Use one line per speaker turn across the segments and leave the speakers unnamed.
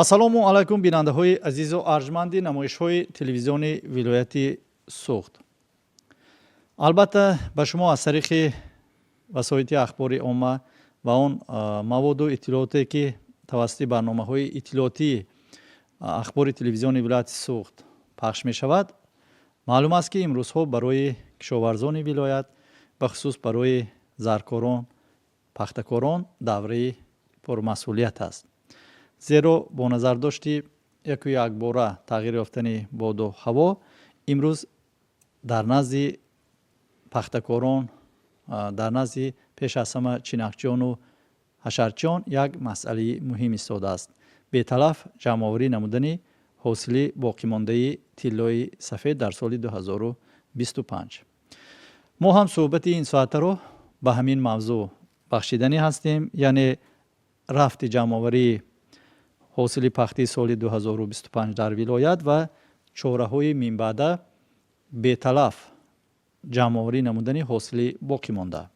Ассалому алайкум, бинандаҳои азизу арҷманди намоишҳои телевизиони вилояти Суғд. Албатта, ба шумо аз тариқи васоити ахбори омма ва он маводу иттилооте, ки тавассути барномаҳои иттилоотии ахбори телевизиони вилояти Суғд пахш мешавад, маълум аст, ки имрӯзҳо барои кишоварзони вилоят, бахусус барои заркорон, пахтакорон давраи пурмасъулият аст, зеро бо назардошти яку якбора тағйир ёфтани боду ҳаво имрӯз дар назди пахтакорон, дар назди пеш аз ҳама чинакчиёну ҳашарчиён як масъалаи муҳим истодааст: беталаф ҷамъоварӣ намудани ҳосили боқимондаи тиллои сафед дар соли 2025. Мо ҳам суҳбати ин соатаро ба ҳамин мавзӯъ бахшиданӣ ҳастем, яъне рафти ҷамъоварии ҳосили пахтии соли 2025 дар вилоят ва чораҳои минбаъда беталаф ҷамъоварӣ намудани ҳосили боқӣ монда.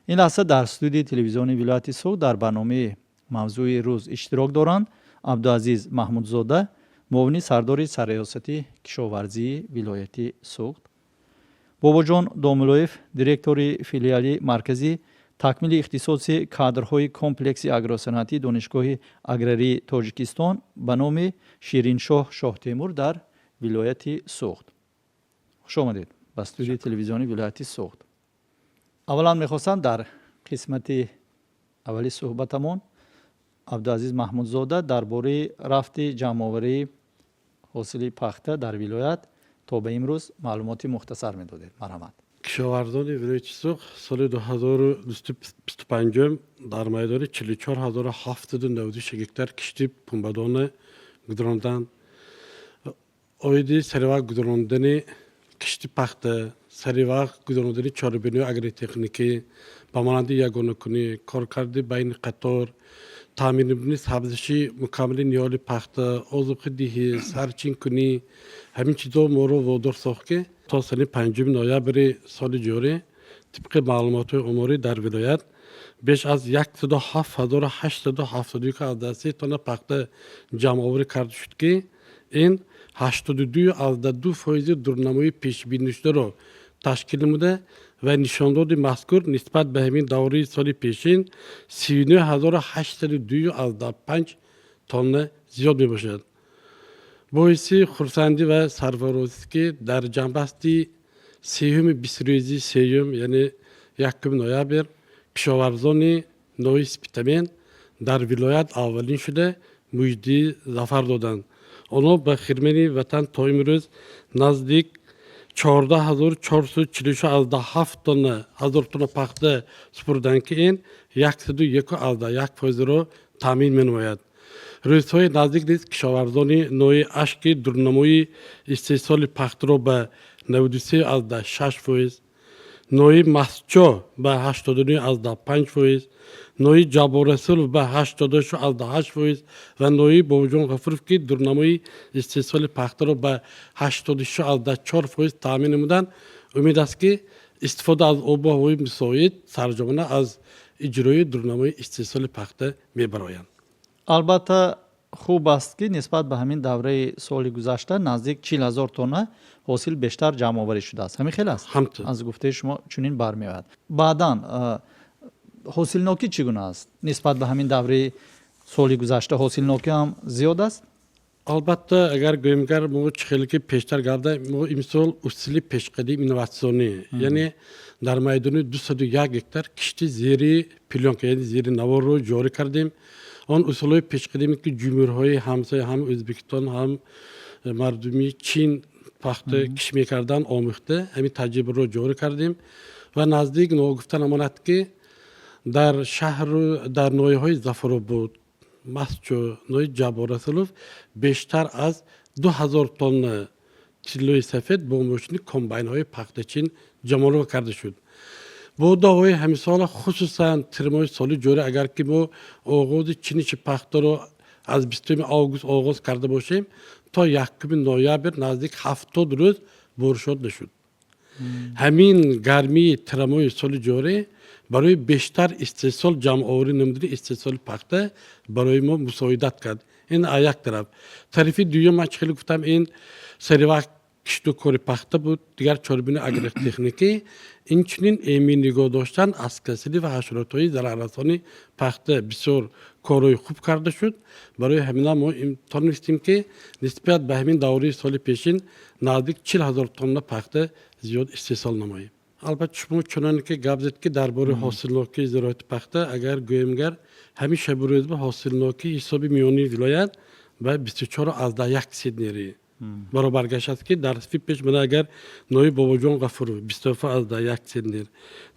Ин лаҳза дар студияи телевизиони вилояти Суғд дар барномаи «Мавзӯи рӯз» иштирок доранд Абдуазиз Маҳмудзода, муовини сардори Сарриёсати кишоварзии вилояти Суғд, Бобоҷон Домулоев, директори филиали маркази такмили ихтисоси кадрҳои комплекси агросаноатии Донишгоҳи аграрии Тоҷикистон ба номи Шириншоҳ Шоҳтемур дар вилояти Суғд. Хуш омадед ба студияи телевизиони вилояти Суғд. Аввалан мехостам дар қисмати аввали суҳбатамон, Абдуазиз Маҳмудзода, дар бораи рафти ҷамъоварии ҳосили пахта дар вилоят то ба имрӯз маълумоти мухтасар медодед. Марҳамат.
Кишоварзони вилояти Суғд соли 2025 дар майдони 44 796 гектар кишти пунбадона гузаронданд. Оиди саривақт гузарондани кишти пахта, саривақт гузарондани чорабиниҳои агротехникӣ ба монанди ягонакунӣ, коркарди байни қатор, таъмини сабзиши мукаммали ниҳоли пахта, озуқадиҳӣ, сарчинкунӣ, ҳамин чизҳо моро водор сохт, ки то санаи 5 ноябри соли ҷорӣ тибқи маълумотҳои оморӣ дар вилоят беш аз 107 871,3 тонна пахта ҷамъоварӣ карда шуд, ки ин 82,2 фоизи дурнамои пешбинишударо ташкил намуда ва нишондоди мазкур нисбат ба ҳамин давраи соли пешин 39 802,5 тонна зиёд мебошад. Боиси хурсандӣ ва сарфарозист, ки дар ҷамъбасти сеюми 20 рӯзи сеюм, яъне 1 ноябр, кишоварзони ноҳияи Спитамен дар вилоят аввалин шуда муждаи зафар доданд. Онҳо ба хирмани ватан то имрӯз наздик 14 446,7 тонна ҳазор тонна пахта супурданд, ки ин 101,1 фоизро таъмин менамояд. Рӯзҳои наздик низ кишоварзони ноҳияи Ашт, ки дурнамои истеҳсоли пахтаро ба 93,6 фоиз, ноҳияи Мастчо ба 89,5 фоиз, ноҳияи Ҷабборрасулов ба 86,8 фоиз ва ноҳияи Бобоҷон Ғафуров, ки дурнамои истеҳсоли пахтаро ба 86,4 фоиз таъмин намуданд, умед аст, ки истифода аз обу ҳавои мусоид сарҷомона аз иҷрои дурнамои истеҳсоли пахта мебароянд.
Албатта, хуб аст, ки нисбат ба ҳамин давраи соли гузашта наздик 40 000 тонна ҳосил бештар ҷамъоварӣ шудааст. Ҳамин хел аст?
Ҳамту.
Аз гуфтаи шумо чунин бармеояд. Баъдан ҳосилнокӣ чӣ гуна аст? Нисбат ба ҳамин давраи соли гузашта ҳосилнокӣ ҳам зиёд аст?
Албатта, агар гӯем, гар мо чӣ хеле ки пештар гапда, мо имсол усули пешқадим инноватсионӣ, яъне дар майдони 201 гектар кишти зери плёнка, яъне зери наворро ҷорӣ кардем. Он усулҳои пешқадиме, ки ҷумҳуриҳои ҳамсоя, ҳам Ӯзбекистон, ҳам мардуми Чин пахта кишт мекарданд, омӯхта, ҳамин таҷрибаро ҷорӣ кардем ва наздик, ногуфта намонад, ки дар шаҳру дар ноҳияҳои Зафаробод, Мастчо, ноҳияи Ҷабборрасулов бештар аз 2000 тонна тиллои сафед бо мошини комбайнҳои пахтачин ҷамъоварӣ карда шуд. Боду ҳавои ҳамисола, хусусан тирмоҳи соли ҷорӣ, агар ки мо оғози чиниши пахтаро аз 20 август оғоз карда бошем, то 1 ноябр наздик 70 рӯз боришот нашуд. Ҳамин гармии тирамоҳи соли ҷорӣ барои бештар истеҳсол, ҷамъоварӣ намудани истеҳсоли пахта барои мо мусоидат кард. Ин як тараф. Тарафи дуюм, ман чӣ хеле гуфтам, ин сари вақт кишту кори пахта буд, дигар чорабини агротехникӣ, инчунин эмин нигоҳ доштан аз касалӣ ва ҳашаротҳои зараррасони пахта бисёр корҳои хуб карда шуд. Барои ҳамина мо тавонистем, ки нисбат ба ҳамин давраи соли пешин наздик 40 000 тонна пахта зиёд истеҳсол намоем. Албатта, шумо чуноне ки гап зад, ки дар бораи ҳосилнокии зироати пахта агар гӯем, гар ҳамин шабу рӯз ба ҳосилнокии ҳисоби миёнии вилоят ба 24,1 центнери баробар гаштааст, ки дар сифи пеш мана агар ноҳияи Бобоҷон Ғафуров 27,1 центнер,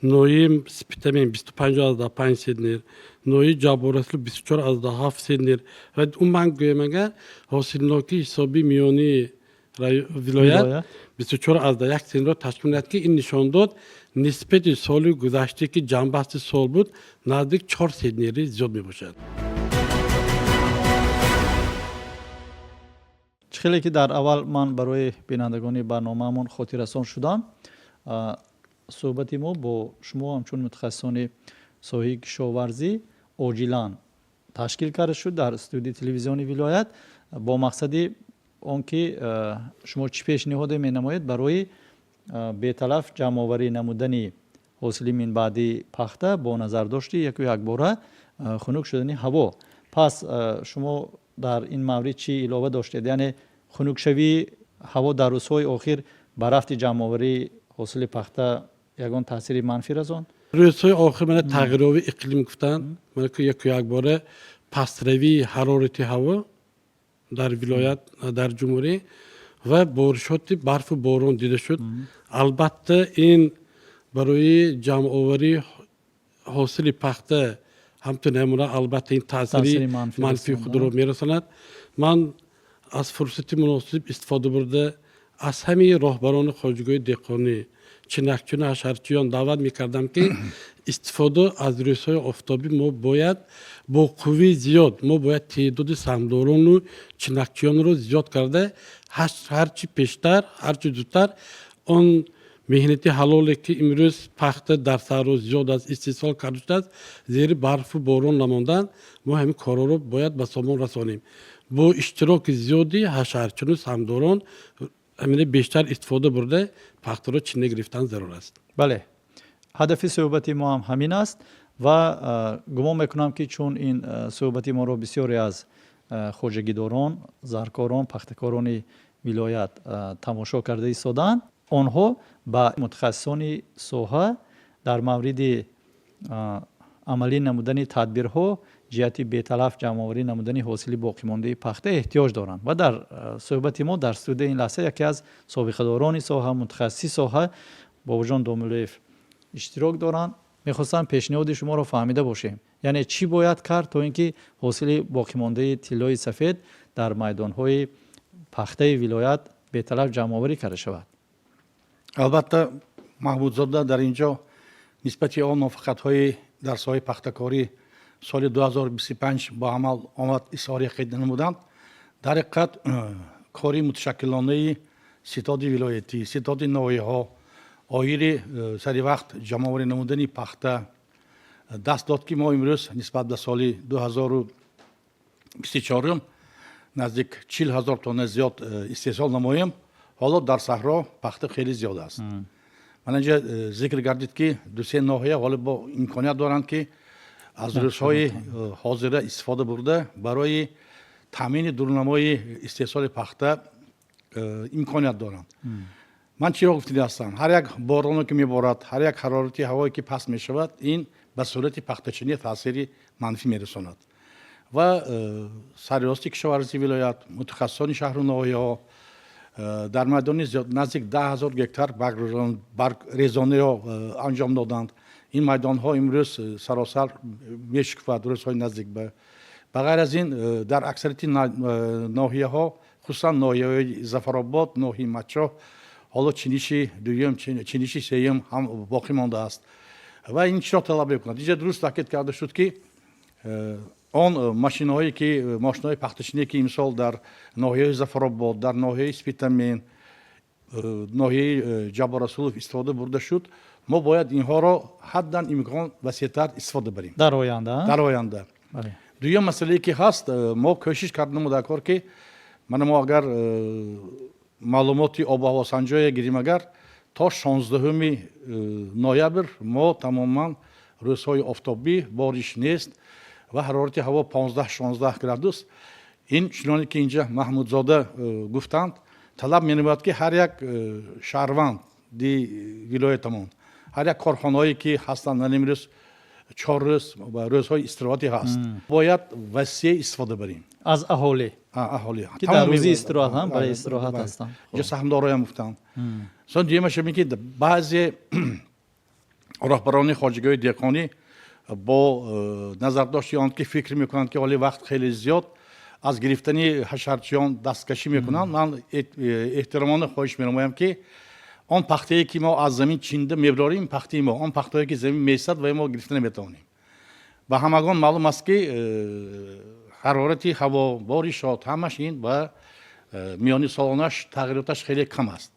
ноҳияи Спитамен 25,5 центнер, ноҳияи Ҷаббор Расулов 24,7 центнер. Ва умуман гӯем агар, ҳосилнокии ҳисоби миёнии вилоят 24,1 центнерро ташкил медиҳад, ки ин нишон дод нисбати соли гузашта, ки ҷамъбасти сол буд, наздик 4 центнери зиёд мебошад.
Чӣ хеле ки дар аввал ман барои бинандагони барномаамон хотиррасон шудам, суҳбати мо бо шумо ҳамчун мутахассисони соҳаи кишоварзӣ оҷилан ташкил карда шуд дар студияи телевизиони вилоят бо мақсади он ки шумо чӣ пешниҳоде менамоед барои беталаф ҷамъоварӣ намудани ҳосили минбаъдии пахта бо назардошти яку якбора хунук шудани ҳаво. Пас шумо дар ин маврид чӣ илова доштед? Яъне хунукшавии ҳаво дар рӯзҳои охир ба рафти ҷамъоварии ҳосили пахта ягон таъсири манфӣ расонд?
Рӯзҳои охир мана тағйирёбии иқлим гуфтанд, мана ки яку якбора пастравии ҳарорати ҳаво дар вилоят, дар ҷумҳурӣ ва боришоти барфу борон дида шуд. Албатта, ин барои ҷамъоварии ҳосили пахта ҳамчун намуна, албатта, ин таъсири манфии худро мерасонад. Ман аз фурсати муносиб истифода бурда, аз ҳамаи роҳбарони хоҷагиҳои деҳқонӣ, чинакчиёну ҳашарчиён даъват мекардам, ки истифода аз рӯзҳои офтобӣ мо бояд бо қувваи зиёд, мо бояд теъдоди саҳмдорону чинакчиёнро зиёд карда, ҳарчи пештар, ҳарчи зудтар он меҳнати ҳалоле, ки имрӯз пахта дар саҳро зиёд аст, истеҳсол карда шудааст, зери барфу борон намондан, мо ҳамин корҳоро бояд ба сомон расонем. Бо иштироки зиёди ҳашарчиёну саҳмдорон ҳамина бештар истифода бурда, пахтаро чинда гирифтан зарур аст.
Бале, ҳадафи суҳбати мо ҳам ҳамин аст ва гумон мекунам, ки чун ин суҳбати моро бисёре аз хоҷагидорон, заркорон, пахтакорони вилоят тамошо карда истодаанд, онҳо ба мутахассисони соҳа дар мавриди амалӣ намудани тадбирҳо ҷиҳати беталаф ҷамъоварӣ намудани ҳосили боқимондаи пахта эҳтиёҷ доранд. Ва дар суҳбати мо дар студияи ин лаҳза яке аз собиқадорони соҳа, мутахассиси соҳа Бобоҷон Домуллоев иштирок доранд. Мехостам пешниҳоди шуморо фаҳмида бошем, яъне чӣ бояд кард, то ин ки ҳосили боқимондаи тиллои сафед дар майдонҳои пахтаи вилоят беталаф ҷамъоварӣ карда шавад?
Албатта, Маҳмудзода, дар ин ҷо нисбати он муваффақиятҳои дар соҳаи пахтакорӣ соли 2025 ба амал омад изҳори ақида намуданд. Дар ҳақиқат, кори муташаккилонаи ситоди вилоятӣ, ситоди ноҳияҳо оири сари вақт ҷамъоварӣ намудани пахта даст дод, ки мо имрӯз нисбат ба соли 2024 наздик 40 000 тонна зиёд истеҳсол намоем. Ҳоло дар саҳро пахта хеле зиёд аст. Ман инҷа зикр гардид, ки дусе ноҳия ҳоло бо имконият доранд, ки аз рӯзҳои ҳозира истифода бурда, барои таъмини дурнамои истеҳсоли пахта имконият доранд. Ман чиро гуфтида ҳастам? Ҳар як бороне, ки меборад, ҳар як ҳарорати ҳавое, ки паст мешавад, ин ба сурати пахтачинӣ таъсири манфӣ мерасонад. Ва сарриёсати кишоварзии вилоят, мутахассисони шаҳру ноҳияҳо дар майдони наздик 10 000 гектар баргрезониро анҷом доданд. Ин майдонҳо имрӯз саросар мешукуфад рӯзҳои наздик. Ба ғайр аз ин, дар аксарияти ноҳияҳо, хусусан ноҳияҳои Зафаробод, ноҳияи Мачоҳ, ҳоло чиниши дуюм, чиниши сеюм ҳам боқӣ мондааст. Ва ин чиро талаб мекунад? Инҷа дуруст таъкид карда шуд, ки он машинаҳое ки, мошинаҳои пахтачиние, ки имсол дар ноҳияи Зафаробод, дар ноҳияи Спитамен, ноҳияи Ҷаббор Расулов истифода бурда шуд, мо бояд инҳоро ҳаддан имкон васеътар истифода барем.
Дар оянда.
Дар оянда. Дуюм масъалае ки ҳаст, мо кӯшиш кардем дар кор, ки мана мо агар маълумоти обу ҳавосанҷое гирим, агар то 16 ноябр мо тамоман рӯзҳои офтобӣ, бориш нест ва ҳарорати ҳаво 15-16 градус. Ин чуноне ки инҷа Маҳмудзода гуфтанд, талаб менамояд, ки ҳар як шаҳрванди вилоятамон, ҳар як корхонаҳое ки ҳастанд, ман имрӯз 4 рӯз ва рӯзҳои истироҳатӣ ҳаст, бояд васеъ истифода барем.
Аз аҳолӣ.
Аҳолӣ.
Ки дар рӯзи истироҳат ҳам барои истироҳат ҳастанд.
Инҷо саҳмдороям гуфтанд. Сон дуюмаш ин ки баъзе роҳбарони хоҷагиҳои деҳқонӣ бо назардошти он ки фикр мекунанд, ки ҳоли вақт хеле зиёд, аз гирифтани ҳашарчиён дасткашӣ мекунанд, ман эҳтиромона хоҳиш менамоям, ки он пахтае ки мо аз замин чинда мебарорем, пахтаи мо, он пахтае ки замин меистад ва мо гирифта наметавонем. Ба ҳамагон маълум аст, ки ҳарорати ҳаво, боришот, ҳамаш ин ба миёни солонаш тағйироташ хеле кам аст.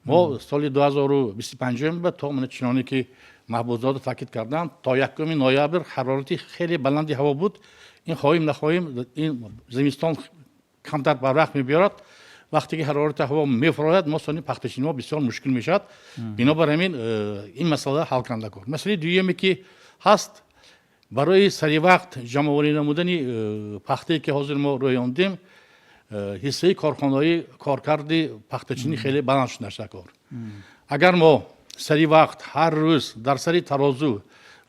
Мо соли 2025 ба то мана чуноне ки Маҳбубзода таъкид карданд, то 1 ноябр ҳарорати хеле баланди ҳаво буд. Ин хоҳим нахоҳим, ин зимистон камтар барвақт мебиёрад. Вақте ки ҳарорати ҳаво мефурояд, мо сони пахтачинӣ мо бисёр мушкил мешавад. Бинобар ҳамин ин масъала ҳал карда кор. Масъалаи дуюме ки ҳаст, барои саривақт ҷамъоварӣ намудани пахтае ки ҳозир мо рӯёндем, ҳиссаи корхонаҳои коркарди пахтачинӣ хеле баланд шуда кор. Агар мо сари вақт ҳар рӯз дар сари тарозу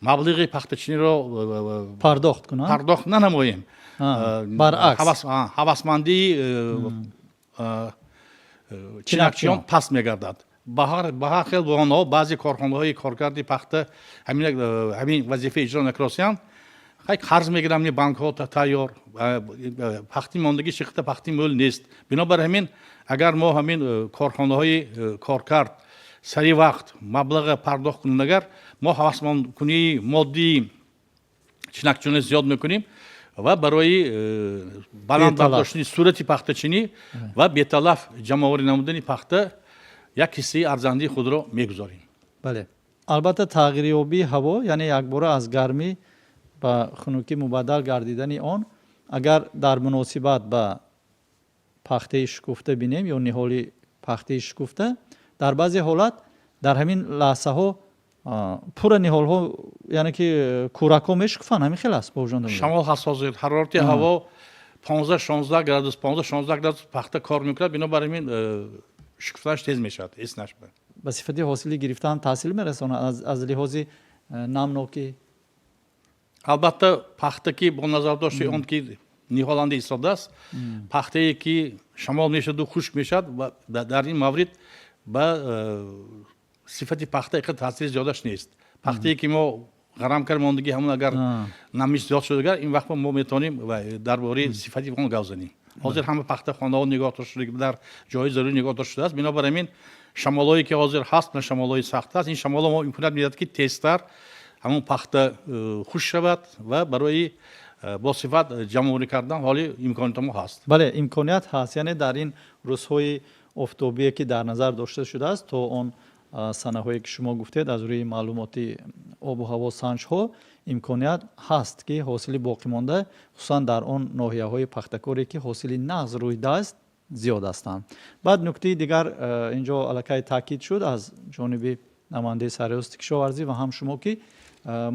маблиғи пахтачиниро
пардохт кунанд,
пардохт нанамоем,
баръакс,
ҳавасмандии чинакчиён паст мегардад. Ба ҳар хел бо онҳо баъзе корхонаҳои коркарди пахта ҳамин вазифа иҷро накаросиянд, хай қарз мегиранд банкҳо тайёр, пахти мондагӣ шихта, пахти мӯл нест. Бинобар ҳамин агар мо ҳамин корхонаҳои коркард сари вақт маблаға пардохт кунанд, агар мо ҳавасмандкунии моддии чинакчиёнро зиёд мекунем ва барои баланд бардоштани сурати пахтачинӣ ва беталаф ҷамъоварӣ намудани пахта як ҳиссаи арзандии худро мегузорем.
Бале, албатта, тағйирёбии ҳаво, яъне якбора аз гармӣ ба хунукӣ мубаддал гардидани он, агар дар муносибат ба пахтаи шукуфта бинем ё ниҳоли пахтаи шукуфта, дар баъзе ҳолат дар ҳамин лаҳзаҳо пурра ниҳолҳо, яъне ки кӯракҳо мешукуфанд, ҳамин хел аст, Бобоҷон?
Шамол ҳаст, ҳозир ҳарорати ҳаво 15-16 градус, 15-16 градус пахта кор мекунад, бинобар ҳамин шукуфтанаш тез мешавад, ҳис нашавад.
Ба сифати ҳосили гирифтан таъсир мерасонад аз лиҳози намнокӣ?
Албатта, пахта ки бо назардошти он ки ниҳоланда истодааст, пахтае ки шамол мешаду хушк мешавад, дар ин маврид ба сифати пахта иқадр таъсири зиёдаш нест. Пахтае ки мо ғарам кард мондагӣ, ҳамон агар намиш зиёд шуд, агар ин вақт мо метавонем дар бораи сифати он гап занем. Ҳозир ҳама пахта хонаҳо нигоҳ дошта шуда, дар ҷои зарурӣ нигоҳ дошта шудааст. Бинобар ҳамин шамолҳое ки ҳозир ҳаст, на шамолҳои сахт аст, ин шамолҳо мо имконият медиҳад, ки тезтар ҳамон пахта хушк шавад ва барои бо сифат ҷамъоварӣ кардан ҳоли имкониятҳо мо ҳаст.
Бале, имконият ҳаст, яъне дар ин рӯзҳои офтобие ки дар назар дошта шудааст, то он санаҳое ки шумо гуфтед, аз рӯи маълумоти обу ҳаво санҷҳо имконият ҳаст, ки ҳосили боқимонда, хусусан дар он ноҳияҳои пахтакоре ки ҳосили нағз рӯйдааст, зиёд ҳастанд. Баъд нуктаи дигар, инҷо аллакай таъкид шуд аз ҷониби намояндаи сарриёсати кишоварзӣ ва ҳам шумо, ки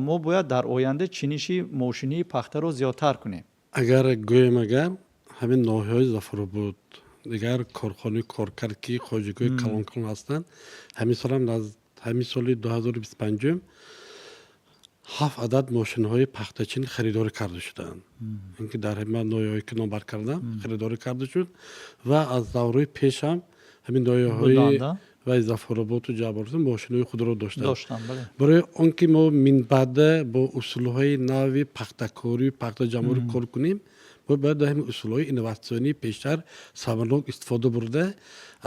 мо бояд дар оянда чиниши мошинии пахтаро зиёдтар кунем.
Агар гӯем, агар ҳамин ноҳияҳои Зафаробод, дигар корхонаи коркард ки хоҷагиҳои калонкалон ҳастанд, ҳамин солам, ҳамин соли 2025 ҳафт адад мошинҳои пахтачин харидорӣ карда шуданд, ин ки дар ҳама ноҳияҳое ки номбар кардам харидорӣ карда шуд ва аз давраи пешам ҳамин ноҳияҳои ва Зафароботу Ҷаббор мошинҳои худро доштанд. Барои он ки мо минбаъда бо усулҳои нави пахтакорию пахтаҷамъорӣ кор кунем, мо бояд ҳамин усулҳои инноватсионии пештар самарнок истифода бурда,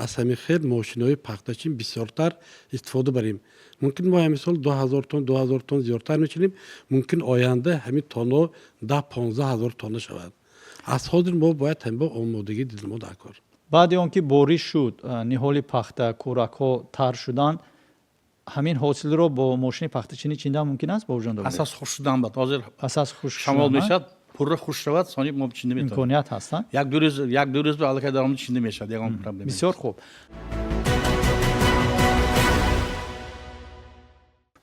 аз ҳамин хел мошинҳои пахтачин бисёртар истифода барем. Мумкин мо ҳамин сол 2000 тонн, 2000 тонн зиёдтар мечинем, мумкин оянда ҳамин тонно 10-15 ҳазор тонна шавад. Аз ҳозир мо бояд ҳамин бо омодагӣ дидимо дар кор.
Баъди он ки бориш шуд, ниҳоли пахта, кӯракҳо тар шуданд, ҳамин ҳосилро бо мошини пахтачинӣ чиндан мумкин аст, Бобоҷон?
Асас хушк шудан бад, ҳозир
асас хушк
шамол мешавад. Пурра хушк шавад, сони мо чинда метавонем.
Имконият ҳаст, а?
1-2 рӯз, 1-2 рӯз ба аллакай даромад чинда мешавад, ягон проблема.
Бисёр хуб.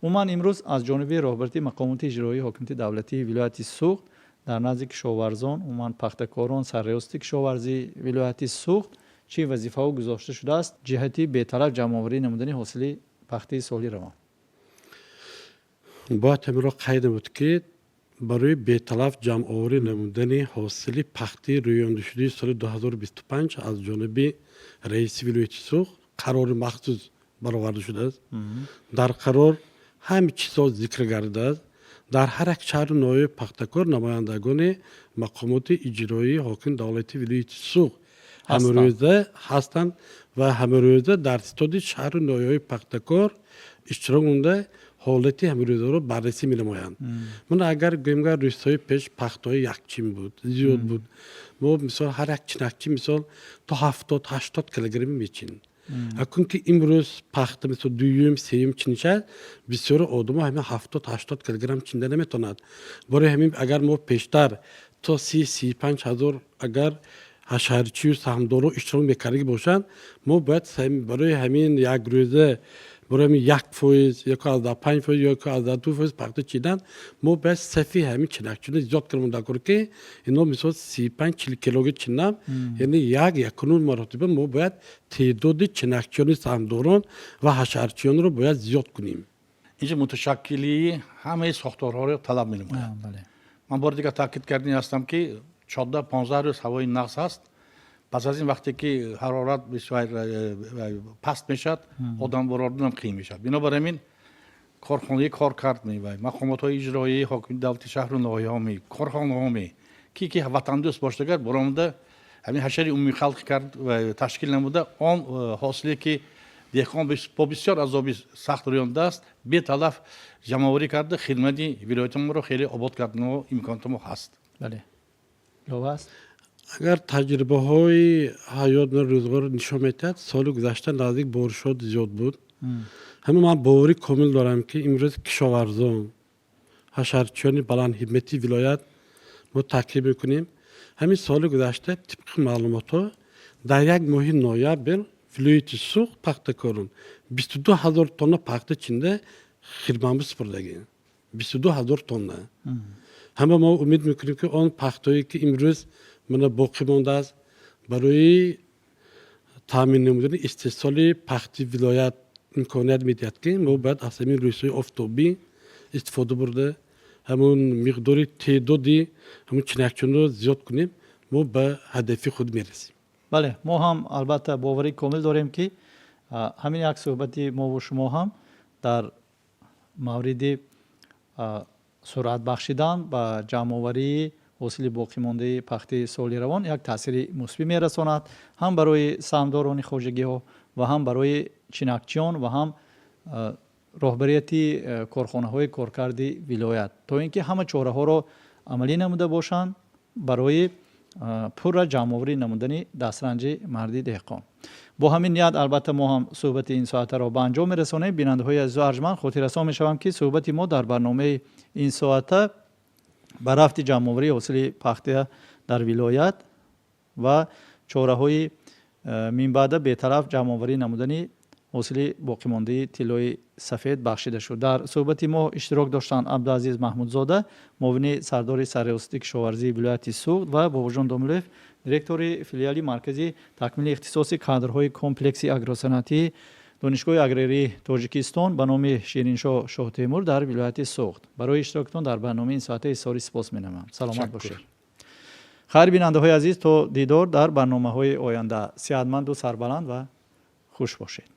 Умуман, имрӯз аз ҷониби роҳбарияти мақомоти иҷроии ҳокимияти давлатии вилояти Суғд дар назди кишоварзон, умуман пахтакорон, сарриёсати кишоварзии вилояти Суғд чӣ вазифаҳо гузошта шудааст ҷиҳати беталаф ҷамъоварӣ намудани ҳосили пахтаи соли равон?
Бояд ҳаминро қайд намуд, ки барои беталаф ҷамъоварӣ намудани ҳосили пахтии рӯёндашудаи соли 2025 аз ҷониби раиси вилояти Суғд қарори махсус бароварда шудааст. Дар қарор ҳами чизҳо зикр гардидааст. Дар ҳар як шаҳру ноҳияи пахтакор намояндагони мақомоти иҷроии ҳокими давлати вилояти Суғд ҳамарӯза ҳастанд ва ҳамарӯза дар ситоди шаҳру ноҳияҳои пахтакор иштирок намуда, ҳолати ҳамарӯзаро баррасӣ менамоянд. Ман агар гӯем, гар рӯзҳои пеш пахтаҳои якчин буд, зиёд буд. Мо, мисол, ҳар як чинакчи, мисол, то 70-80 килограмм мечин. Акун ки имрӯз пахта, мисол, дуюм, сеюм чинишад, бисёри одамо ҳамин 70-80 килограмм чинда наметавонад. Барои ҳамин, агар мо пештар то 30-35 ҳазор агар ҳашарчию саҳмдоро иштирок мекардагӣ бошанд, мо бояд барои ҳамин як рӯза, барои ҳамин 1%, 1,5%, 1,2% пахта чидан, мо бояд сафи ҳамин чинакчино зиёд кардем дакор, ки ино, мисол, 35-40 килоги чинам, яъне 1-1,5 маротиба мо бояд теъдоди чинакчиёни саҳмдорон ва ҳашарчиёнро бояд зиёд кунем.
Инҷа муташаккилии ҳамаи сохторҳоро талаб менамояд. Ман бори дигар таъкид кардани ҳастам, ки 14-15 рӯз ҳавои нағз ҳаст. Пас аз ин, вақте ки ҳарорат бисёр паст мешавад, одам барорданам қиин мешавад. Бинобар ҳамин, корхонаи кор кард мевай, мақомотҳои иҷроии ҳокими давлати шаҳру ноҳияҳо ми, корхонаҳо ми, ки ватандӯст бошад, баромада ҳамин ҳашари умумии халқ кард, ташкил намуда, он ҳосиле ки деҳқон бо бисёр азоби сахт рӯёндааст, беталаф ҷамъоварӣ карда, хидмати вилоятамонро хеле обод кардану имкониятамо ҳаст.
Бале, илова аст?
Агар таҷрибаҳои ҳаёт, рӯзгор нишон медиҳад, соли гузашта наздик боришот зиёд буд. Ҳама ман боварӣ комил дорам, ки имрӯз кишоварзон, ҳашарчиёни баландҳиммати вилоят мо таъкид мекунем. Ҳамин соли гузашта, тибқи маълумотҳо, дар як моҳи ноябр вилояти Суғд пахтакорон 22 000 тонна пахта чинда хирманбу супурдагӣ, 22 000 тонна. Ҳама мо умед мекунем, ки он пахтое ки имрӯз мана боқӣ мондааст, барои таъмин намудани истеҳсоли пахти вилоят имконият медиҳад, ки мо бояд аз ҳамин рӯзҳои офтобӣ истифода бурда, ҳамун миқдори теъдоди ҳамун чинакчонро зиёд кунем, мо ба ҳадафи худ мерасем.
Бале, мо ҳам албатта боварӣ комил дорем, ки ҳамин як суҳбати мову шумо ҳам дар мавриди суръат бахшидан ба ҷамъоварии ҳосили боқимондаи пахтаи соли равон як таъсири мусбӣ мерасонад ҳам барои саҳмдорони хоҷагиҳо ва ҳам барои чинакчиён ва ҳам роҳбарияти корхонаҳои коркарди вилоят, то ин ки ҳама чораҳоро амалӣ намуда бошанд барои пурра ҷамъоварӣ намудани дастранҷи марди деҳқон. Бо ҳамин ният, албатта, мо ҳам суҳбати ин соатаро ба анҷом мерасонем. Бинандаҳои азизу арҷманд, хотиррасон мешавам, ки суҳбати мо дар барномаи ин соата ба рафти ҷамъоварии ҳосили пахта дар вилоят ва чораҳои минбаъда бетараф ҷамъоварӣ намудани ҳосили боқимондаи тиллои сафед бахшида шуд. Дар суҳбати мо иштирок доштанд Абдуазиз Маҳмудзода, муовини сардори сарриёсати кишоварзии вилояти Суғд, ва Бобоҷон Домуллоев, директори филиали маркази такмили ихтисоси кадрҳои комплекси агросаноатии Донишгоҳи аграрии Тоҷикистон ба номи Шириншоҳ Шоҳтемур дар вилояти Суғд. Барои иштирокатон дар барномаи ин соата изҳори сипос менамоям. Саломат бошед. Хайр, бинандаҳои азиз, то дидор дар барномаҳои оянда, сиҳатманду сарбаланд ва хуш бошед.